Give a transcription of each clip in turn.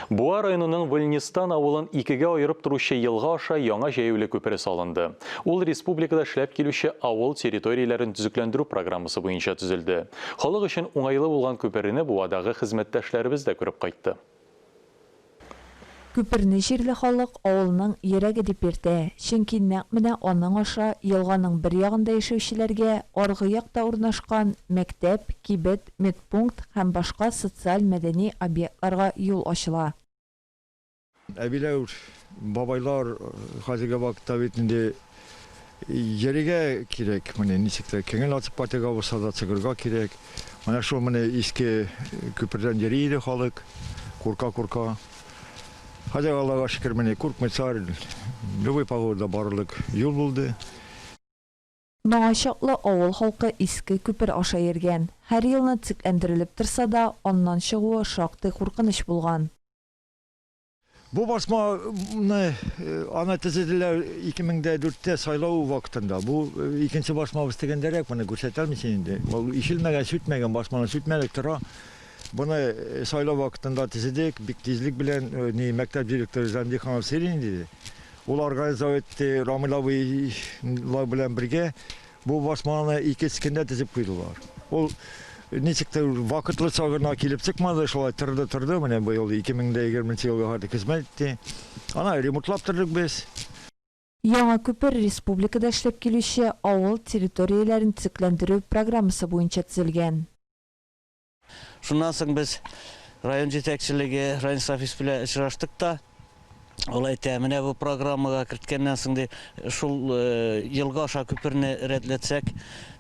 Буа районының Вольнистан авылын икегә аерып торучы елга аша яңа җәяүле күпере салынды. Ул республикада эшләп килүче авыл территорияләрен төзекләндерү программасы буенча төзелде. Халык өчен уңайлы булган күперне Буадагы хезмәттәшләребез дә күреп кайтты. Күперне җирле халык авылның йөрәге дип йөртә, чөнки нәкъ менә аның аша елганың бер ягында яшәүчеләргә аргы якта урнашкан мәктәп, кибет, медпункт һәм башка социаль-мәдәни объектларга юл ачыла. Әбиләр, бабайлар хәзерге вакытта бит инде йөрергә кирәк, менә ничек тә күңел ачып кайтырга булса да чыгырга кирәк. Менә шул менә иске күпердән йөри иде халык, курка-курка. Хәзер Аллага шөкер, менә куркмыйча, любой погодада барырлык юл булды. Моңа чаклы авыл халкы иске күпер аша йөргән. Һәр елны төзекләндерелеп торса да, аннан чыгуы шактый куркыныч булган. Бу басманы аны төзеделәр 2004 тә сайлау вакытында. Бу икенче басмабыз дигәндәрәк, моны күрсәтә алмыйсың инде. Ул ишелмәгән, сүтмәгән, басманы сүтмәдек, тора. Моны сайлау вакытында төзедек, бик тизлек белән, ни, мәктәп директоры Зәмдиханов Сирин диде. Ул организовать итте, Рамил абыйлар белән бергә. Бу басманы икенче көндә төзеп куйдылар. Ул ничектер вакытлыча гына килеп чыкмады, шулай торды-торды, менә быел 2020 елга хәтле хезмәт итте. Аны ремонтлап тордык без. Яңа күпер республикада эшләп килүче авыл территорияләрен төзекләндерү программасы буенча төзелгән. Шуннан соң без район җитәкчелеге, район Сафис белән очраштык та, ул әйтә, менә бу программага керткәннән соң ди, шул елга аша күперне рәтләтсәк,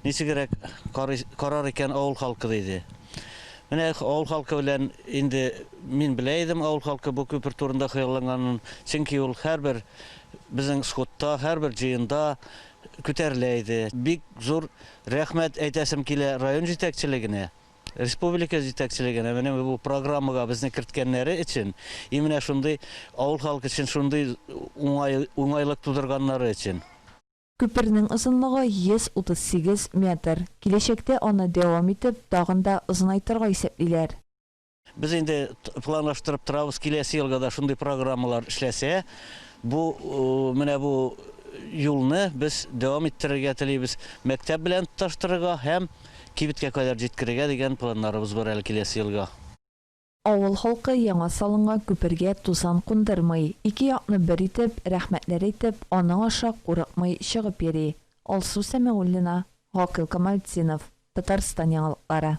ничегрәк карар икән авыл халкы, диде. Менә авыл халкы белән инде мин белә идем авыл халкы бу күпер турында хыялланганын, чөнки ул һәрбер безнең сходта, һәрбер җыенда күтәрелә иде. Бик зур рәхмәт әйтәсем килә район җитәкчелегенә, республика җитәкчелегенә, менә бу программага безне керткәннәре өчен, и менә шундый авыл халкы өчен шундый уңай, уңайлык тудырганнары өчен. Күпернең озынлыгы 138 метр. Киләчәктә аны дәвам итеп, тагын да озынайтырга исәплиләр. Без инде планлаштырып торабыз, киләсе елга да шундый программалар эшләсә, бу менә бу юлны без дәвам иттерергә телибез. Мәктәп белән тоташтырырга һәм кибеткә кадәр җиткерергә дигән планнарыбыз бар әле киләсе елга. Авыл халкы яңа салынган күпергә тузан кундырмый, ике якны бер итеп, рәхмәтләр әйтеп, аның аша курыкмый чыгып йөри. Алсу Сәмигуллина, Гакыйл Камалтдинов, Татарстан яңалыклары.